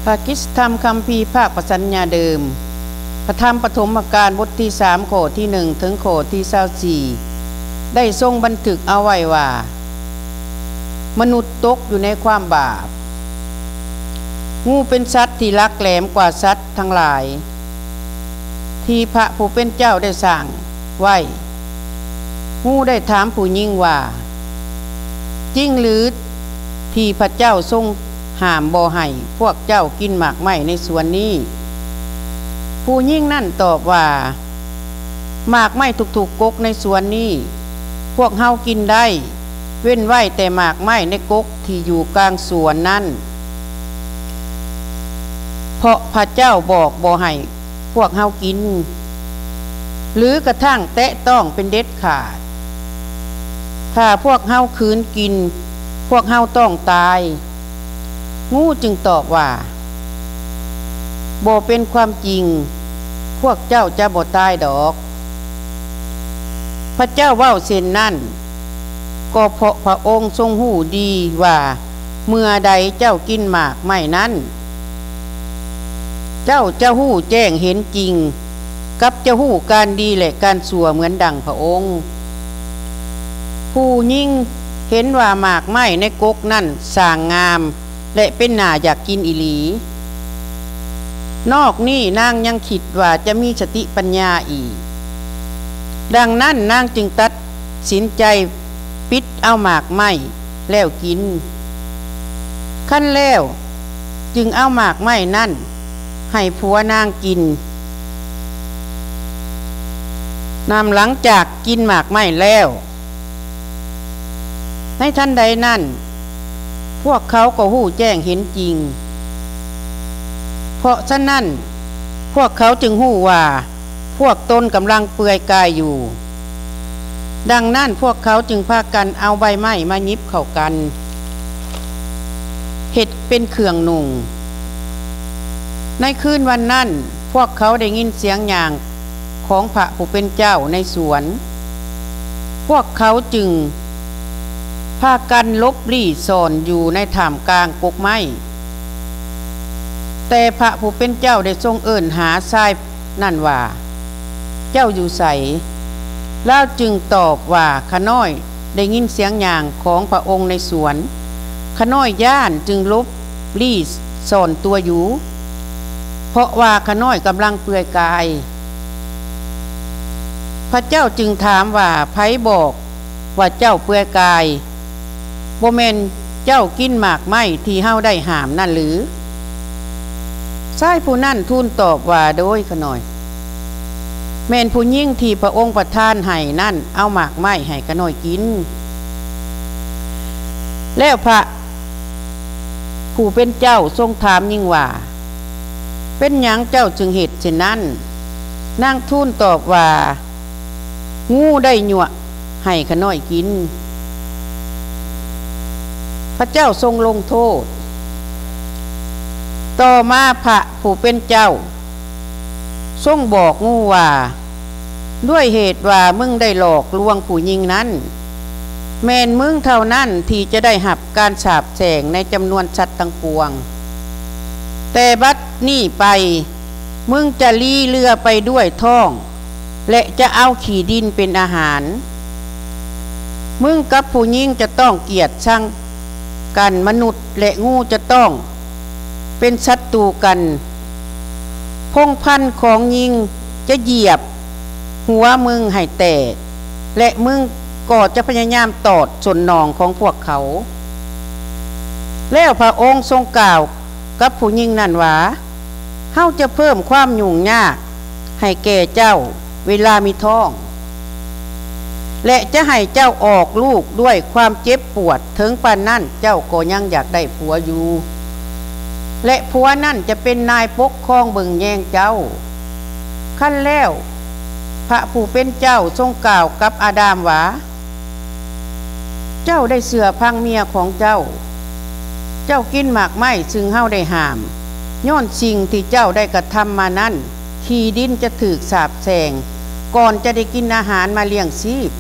ພະກິດຕະທຳຄຳພີພາກພະສັນຍາເດີມ, ພະທຳປະຖົມມະການ ບົດທີສາມ ຂໍ້ທີໜຶ່ງ ເຖິງຂໍ້ທີຊາວສີ່ ໄດ້ຊົງບັນທຶກເອົາໄວ້ວ່າ ມະນຸດຕົກຢູ່ໃນຄວາມບາບ. ງູເປັນສັດທີ່ຫຼັກແຫຼມກວ່າສັດທັງຫຼາຍ ທີ່ພະຜູ້ເປັນເຈົ້າໄດ້ສ້າງໄວ້. ງູໄດ້ຖາມຜູ້ຍິງວ່າ, ຈິງຫຼືທີ່ພະເຈົ້າຊົງຫ້າມບໍ່ໃຫ້ພວກເຈົ້າກິນໝາກໄມ້ໃນສວນນີ້? ຜູ້ຍິງນັ້ນຕອບວ່າ, ໝາກໄມ້ທຸກໆກົກໃນສວນນີ້ ພວກເຮົາກິນໄດ້, ເວັ້ນໄວ້ແຕ່ໝາກໄມ້ໃນກົກທີ່ຢູ່ກາງສວນນັ້ນ, ເພາະພະເຈົ້າບອກບໍ່ໃຫ້ ພວກເຮົາກິນ ຫຼືກະທັ້ງແຕະຕ້ອງເປັນເດັດຂາດ. ຖ້າພວກເຮົາຂືນກິນ, ພວກເຮົາຕ້ອງຕາຍ. ງູຈຶ່ງຕອບວ່າ, ບໍ່ເປັນຄວາມຈິງ, ພວກເຈົ້າຈະບໍ່ຕາຍດອກ. ພະເຈົ້າເວົ້າເຊັ່ນນັ້ນ ກໍເພາະພະອົງຊົງຮູ້ດີວ່າ ເມື່ອໃດເຈົ້າກິນໝາກໄມ້ນັ້ນ ເຈົ້າຈະຮູ້ແຈ້ງເຫັນຈິງ ກັບຈະຮູ້ການດີ ແລະ ການຊົ່ວເໝືອນດັ່ງພະອົງ. ຜູ້ຍິງເຫັນວ່າໝາກໄມ້ໃນກົກນັ້ນຊ່າງງາມ ແລະ ເປັນໜ້າຢາກກິນອີ່ຫຼີ. ນອກນີ້ນາງຍັງຄິດວ່າຈະມີສະຕິປັນຍາອີກ. ດັ່ງນັ້ນນາງຈຶ່ງຕັດສິນໃຈປິດເອົາໝາກໄມ້ແລ້ວກິນ. ຄັ້ນແລ້ວຈຶ່ງເອົາໝາກໄມ້ນັ້ນໃຫ້ຜົວນາງກິນ. ນຳຫຼັງຈາກກິນໝາກໄມ້ແລ້ວ ໃນທັນໃດນັ້ນ ພວກເຂົາກໍຮູ້ແຈ້ງເຫັນຈິງ. ເພາະສະນັ້ນ ພວກເຂົາຈຶ່ງຮູ້ວ່າ ພວກຕົນກຳລັງເປືອຍກາຍຢູ່. ດັ່ງນັ້ນ ພວກເຂົາຈຶ່ງພາກັນເອົາໃບໄມ້ມາຫຍິບເຂົ້າກັນ ເຮັດເປັນເຄື່ອງນຸ່ງ. ໃນຄືນວັນນັ້ນ ພວກເຂົາໄດ້ຍິນສຽງຍ່າງຂອງພະຜູ້ເປັນເຈົ້າໃນສວນ. ພວກເຂົາຈຶ່ງພາກັນຫຼົບລີ້ຊ່ອນຢູ່ໃນທ່າມກາງກົກໄມ້. ແຕ່ພະຜູ້ເປັນເຈົ້າໄດ້ຊົງເອີ້ນຫາຊາຍນັ້ນວ່າ, ເຈົ້າຢູ່ໃສ? ລາວຈຶ່ງຕອບວ່າ, ຂ້ານ້ອຍໄດ້ຍິນສຽງຍ່າງຂອງພະອົງໃນສວນ. ຂ້ານ້ອຍຢ້ານຈຶ່ງຫຼົບ ລີ້ຊ່ອນຕົວຢູ່, ເພາະວ່າຂ້ານ້ອຍກຳລັງເປືອຍກາຍ. ພະເຈົ້າຈຶ່ງຖາມວ່າ, ໃຜບອກວ່າເຈົ້າເປືອຍກາຍ? ບໍ່ແມ່ນເຈົ້າກິນໝາກໄມ້ທີ່ເຮົາໄດ້ຫ້າມນັ້ນຫຼື? ຊາຍຜູ້ນັ້ນທູນຕອບວ່າ, ໂດຍ ຂ້ານ້ອຍ. ແມ່ນຜູ້ຍິງທີ່ພະອົງປະທານໃຫ້ນັ້ນເອົາໝາກໄມ້ໃຫ້ຂ້ານ້ອຍກິນ. ແລ້ວພະຜູ້ເປັນເຈົ້າຊົງຖາມຍິງວ່າ, ເປັນຫຍັງເຈົ້າຈຶ່ງເຮັດເຊັ່ນນັ້ນ? ນາງທູນຕອບວ່າ, ງູໄດ້ຍົວະໃຫ້ຂ້ານ້ອຍກິນ. ພະເຈົ້າຊົງລົງໂທດ. ຕໍ່ມາພະຜູ້ເປັນເຈົ້າຊົງບອກງູວ່າ, ດ້ວຍເຫດວ່າມຶງໄດ້ຫຼອກລວງຜູ້ຍິງນັ້ນ, ແມ່ນມຶງເທົ່ານັ້ນທີ່ຈະໄດ້ຮັບການສາບແຊ່ງໃນຈຳນວນສັດທັງປວງ. ແຕ່ບັດນີ້ໄປ ມຶງຈະລີເລືອໄປດ້ວຍທ້ອງ ແລະ ຈະເອົາຂີ້ດິນເປັນອາຫານ. ມຶງກັບຜູ້ຍິງຈະຕ້ອງກຽດຊັງກັນ, ມະນຸດ ແລະ ງູຈະຕ້ອງເປັນສັດຕູກັນ. ພົງພັນຂອງຍິງຈະຢຽບຫົວມຶງໃຫ້ແຕກ, ແລະ ມຶງກໍຈະພະຍາຍາມຕອດສົ້ນໜອງຂອງພວກເຂົາ. ແລ້ວພະອົງຊົງກ່າວກັບຜູ້ຍິງນັ້ນວ່າ, ເຮົາຈະເພີ່ມຄວາມຫຍຸ້ງຍາກໃຫ້ແກ່ເຈົ້າເວລາມີທ້ອງ, ແລະ ຈະໃຫ້ເຈົ້າອອກລູກດ້ວຍຄວາມເຈັບປວດ, ເຖິງປານນັ້ນເຈົ້າກໍຍັງຢາກໄດ້ຜົວຢູ່, ແລະ ຜົວນັ້ນຈະເປັນນາຍປົກຄອງເບິ່ງແຍງເຈົ້າ. ຄັນແລ້ວ ພະຜູ້ເປັນເຈົ້າຊົງກ່າວກັບອາດາມວ່າ, ເຈົ້າໄດ້ເຊື່ອຟັງເມຍຂອງເຈົ້າ. ເຈົ້າກິນໝາກໄມ້ຊຶ່ງເຮົາໄດ້ຫ້າມ. ຍ້ອນສິ່ງທີ່ເຈົ້າໄດ້ກະທຳມານັ້ນ, ຂີ້ດິນຈະຖືກສາບແຊ່ງ, ກ່ອນຈະໄດ້ກິນອາຫານມາລ້ຽງຊີບ.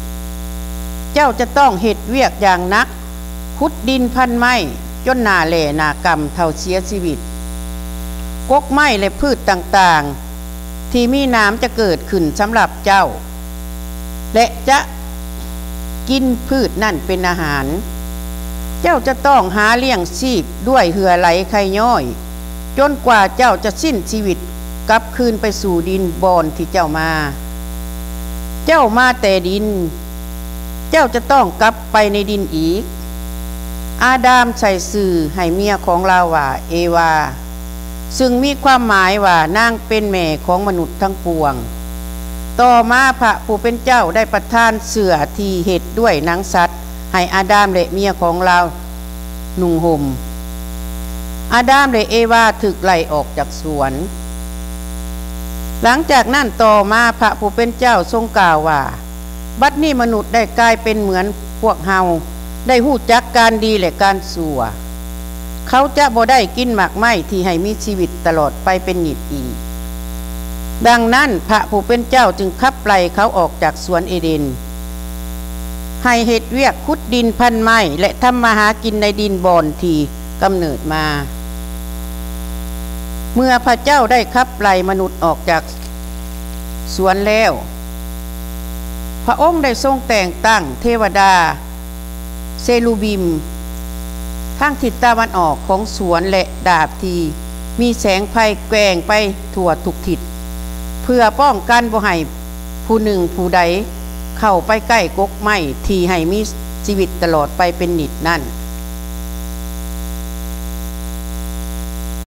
ເຈົ້າຈະຕ້ອງເຮັດວຽກຢ່າງໜັກ, ຂຸດດິນພັນໄມ້ຈົນໜ້າແຫຼ້ໜ້າກຳເທົ່າເສຍຊີວິດ. ກົກໄມ້ ແລະ ພືດຕ່າງໆ ທີ່ມີໜາມຈະເກີດຂຶ້ນສຳລັບເຈົ້າ ແລະ ຈະກິນພືດນັ້ນເປັນອາຫານ. ເຈົ້າຈະຕ້ອງຫາລ້ຽງຊີບດ້ວຍເຫື່ອໄຫຼໄຄຍ້ອຍ ຈົນກວ່າເຈົ້າຈະສິ້ນຊີວິດກັບຄືນໄປສູ່ດິນບ່ອນທີ່ເຈົ້າມາ. ເຈົ້າມາແຕ່ດິນ, ເຈົ້າຈະຕ້ອງກັບໄປໃນດິນອີກ. ອາດາມໃສ່ຊື່ໃຫ້ເມຍຂອງລາວວ່າເອວາ, ຊຶ່ງມີຄວາມໝາຍວ່ານາງເປັນແມ່ຂອງມະນຸດທັງປວງ. ຕໍ່ມາພະຜູ້ເປັນເຈົ້າໄດ້ປະທານເສື້ອທີ່ເຮັດດ້ວຍໜັງສັດໃຫ້ອາດາມ ແລະ ເມຍຂອງລາວນຸ່ງຫົ່ມ. ອາດາມ ແລະ ເອວາຖືກໄລ່ອອກຈາກສວນ. ຫຼັງຈາກນັ້ນຕໍ່ມາພະຜູ້ເປັນເຈົ້າຊົງກ່າວວ່າ, ບັດນີ້ມະນຸດໄດ້ກາຍເປັນເໝືອນພວກເຮົາ, ໄດ້ຮູ້ຈັກການດີ ແລະ ການຊົ່ວ. ເຂົາຈະບໍ່ໄດ້ກິນໝາກໄມ້ທີ່ໃຫ້ມີຊີວິດຕະຫຼອດໄປເປັນນິດອີກ. ດັ່ງນັ້ນພະຜູ້ເປັນເຈົ້າຈຶ່ງຂັບໄລ່ເຂົາອອກຈາກສວນເອເດັນ, ໃຫ້ເຮັດວຽກຂຸດດິນພັນໄມ້ ແລະ ທຳມາຫາກິນໃນດິນບ່ອນທີ່ກຳເນີດມາ. ເມື່ອພະເຈົ້າໄດ້ຂັບໄລ່ມະນຸດອອກຈາກສວນແລ້ວ, ພະອົງໄດ້ຊົງແຕ່ງຕັ້ງເທວະດາເຊຣູບິມທາງທິດຕາວັນອອກຂອງສວນ ແລະ ດາບທີ່ມີແສງໄຟແກວ່ງໄປທົ່ວທຸກທິດ, ເພື່ອປ້ອງກັນບໍ່ໃຫ້ຜູ້ໜຶ່ງຜູ້ໃດເຂົ້າໄປໃກ້ກົກໄມ້ທີ່ໃຫ້ມີຊີວິດຕະຫຼອດໄປເປັນນິດນັ້ນ.